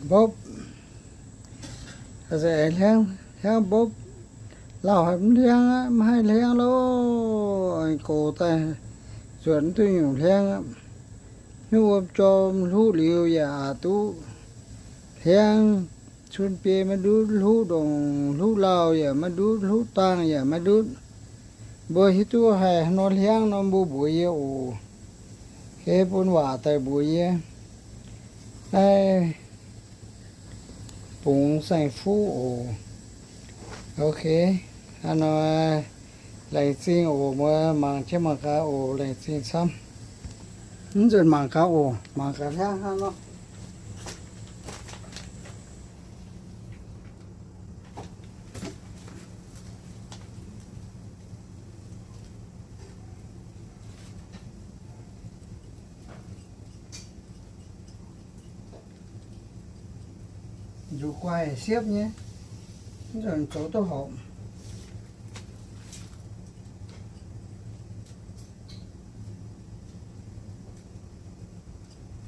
mbopv. Hliangv, hliangv mbopv. Lauh haic mv hliangv aqv, mv haih hliangv loh. Gox daaih zuotc mv duqv nyungc hliangv aqv. Hnyouv wuom jorm hluqv liuz yaac aqc duqv hliangv. Cun biei maiv ndutv, hluqv ndongc hluqv lauh yaac maiv ndutv, hluqv dangh yaac maiv ndutv. Mbuo hiuv duqv haiz haaix nor hliangv nor mbuo mbuox yie oc. Geh bun waac daaih mbuox yie. Naaiv bungx saeng-fuqv oc. Ok, hnangv nor, laengz zingh oc. Mbuo mangc jienv mangc gaax oc. Laengz zingh camv. Mv nzunc mangc gaax oc. Mangc gaax hliangv hnangv nor. Nzuqc guaih siepv nyei, mv nzunc zoux duqv horpc.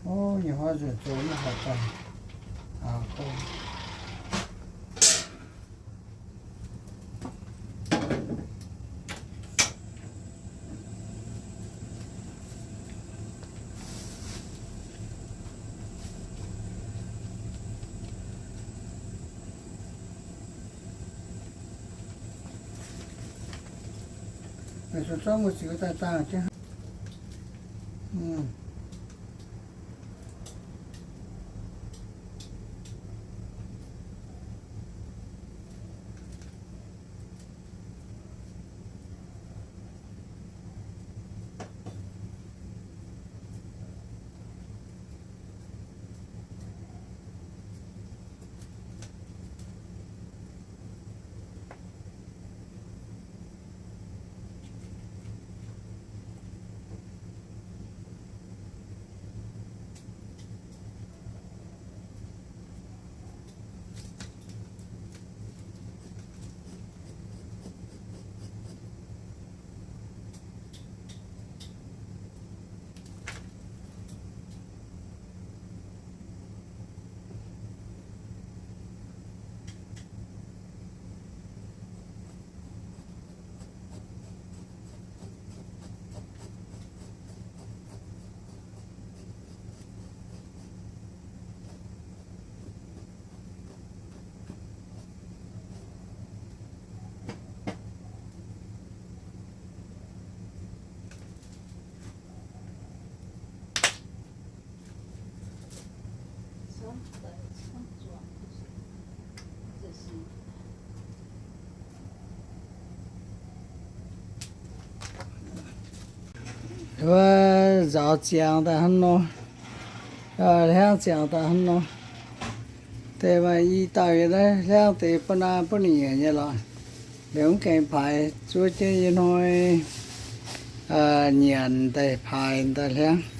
Ov, nyei hnoi nzunc zoux mv horpc daaih. Meih zuqc zorqv muoz-ziux daaih dangh jienv. Wuov nzaaux ziangx daaih hnangv nor, hliangv ziangx daaih hnangv nor. Deix maaih i dauh yiem naaiv hliangv deix ba'naa ba'nyiec nyei lorqc. Liuz mv gaengh paaix zuov jienv yie hnoi nyanc daaih paaix daaih hliangv.